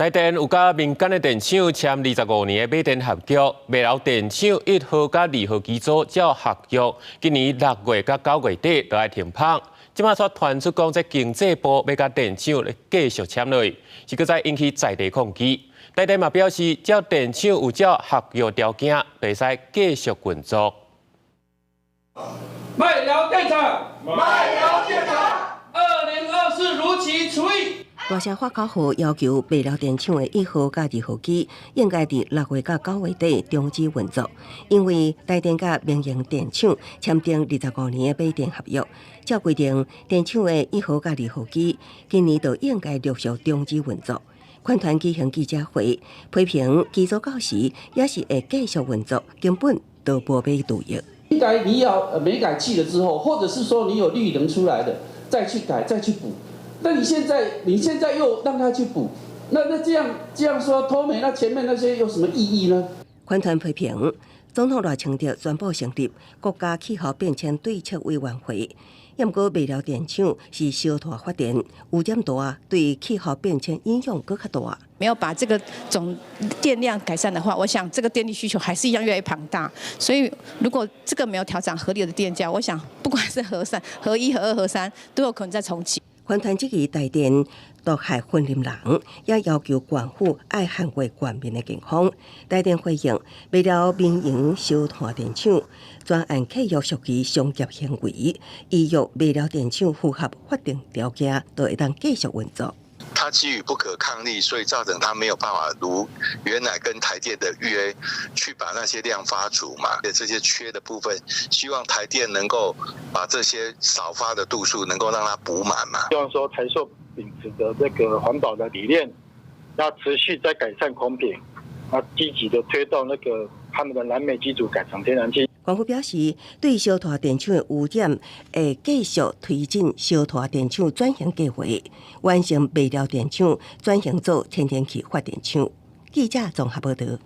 台電有佮民間的電廠簽25年的買電合約，麥寮電廠1號佮2號機組照合約，今年6月佮9月底就愛停泵。這馬卻傳出講，這經濟部欲佮電廠繼續簽落去，是閣再引起在地抗議。台電嘛表示，只要電廠有照合約條件，就會使繼續運作。麥寮電廠，麥寮電廠，2024如期除役。大聲發口號，要求麥寮電廠的1號佮2號機應該佇6月佮9月底終止運作，因為台電佮民營電廠簽訂25年的買電合約，照規定，電廠的1號佮2號機今年就應該陸續終止運作。環團舉行記者會，批評機組到時也是會繼續運作，根本就無欲除役。應該你要煤改氣了之後，或者是說你有綠能出來的，再去改，再去補。那你現在又讓他去補，那這樣說脫煤，那前面那些有什麼意義呢？環團批評總統賴清德宣布成立國家氣候變遷對策委員會，毋過麥寮電廠是燒炭發電，污染大，對氣候變遷影響閣較大。沒有把這個總電量改善的話，我想這個電力需求還是一樣越來越龐大。所以如果這個沒有調整合理的電價，我想不管是核三、核一、核二、核三，都有可能再重啟。環團質疑台電毒害雲林人，也要求縣府愛捍衛縣民的健康。台電回應，麥寮民營燒炭電廠專案契約屬於商業行為，依約麥寮電廠符合法定條件，就會當繼續運作。他基於不可抗力，所以造成他沒有辦法如原來跟台電的約去把那些量發足嘛。這些缺的部分，希望台電能夠把這些少發的度數能夠讓它補滿嘛。希望說台塑秉持的這個環保的理念，要持續在改善空品，要積極的推動那個他們的燃煤機組改成天然氣。縣府表示，對燒炭電廠的污染，會繼續推進燒炭電廠轉型計劃，完成麥寮電廠轉型做天然氣發電廠。記者綜合報導。